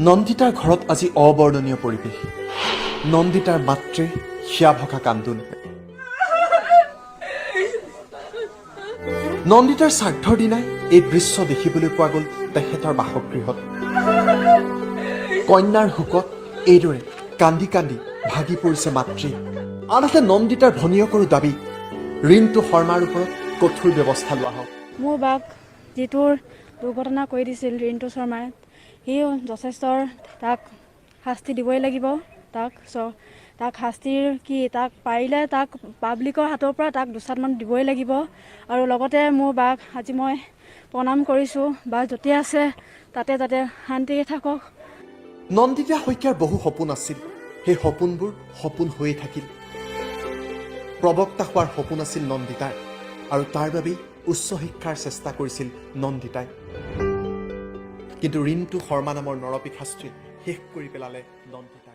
নন্দিতাৰ ঘৰত আজি অবৰ্ণনীয় পৰিৱেশ। নন্দিতাৰ মাতৃৰ হিয়া ভগা কান্দোন। নন্দিতাৰ শ্ৰাদ্ধৰ দিনাই এই দৃশ্য দেখিবলৈ পোৱা গ'ল তেখেতৰ বাসগৃহত। কন্যাৰ শোকত এইদৰে কান্দি কান্দি ভাগি পৰিছে মাতৃ। আনহাতে নন্দিতাৰ ভনীয়েকৰো দাবী, ৰিণ্টু শৰ্মাৰ ওপৰত কঠোৰ ব্যৱস্থা লোৱা হওক। মোৰ বাক যিটোৰ দুৰ্ঘটনা কৰি দিছিল ৰিণ্টু শৰ্মাই, সিও যথেষ্ট, তাক শাস্তি দিবই লাগিব। তাক শাস্তিৰ কি, তাক পাৰিলে তাক পাব্লিকৰ হাতৰ পৰা তাক দুচাটমান দিবই লাগিব। আৰু লগতে মোৰ বাক আজি মই প্ৰণাম কৰিছোঁ। বা য'তে আছে তাতে যাতে শান্তিৰে থাকক। নন্দিতা শইকীয়াৰ বহু সপোন আছিল। সেই সপোনবোৰ সপোন হৈয়ে থাকিল। প্ৰবক্তা হোৱাৰ সপোন আছিল নন্দিতাৰ আৰু তাৰ বাবেই উচ্চ শিক্ষাৰ চেষ্টা কৰিছিল নন্দিতাই। কিন্তু ৰিণ্টু শৰ্মা নামৰ নৰপিশাচটোৱে শেষ কৰি পেলালে নন্দিতাক।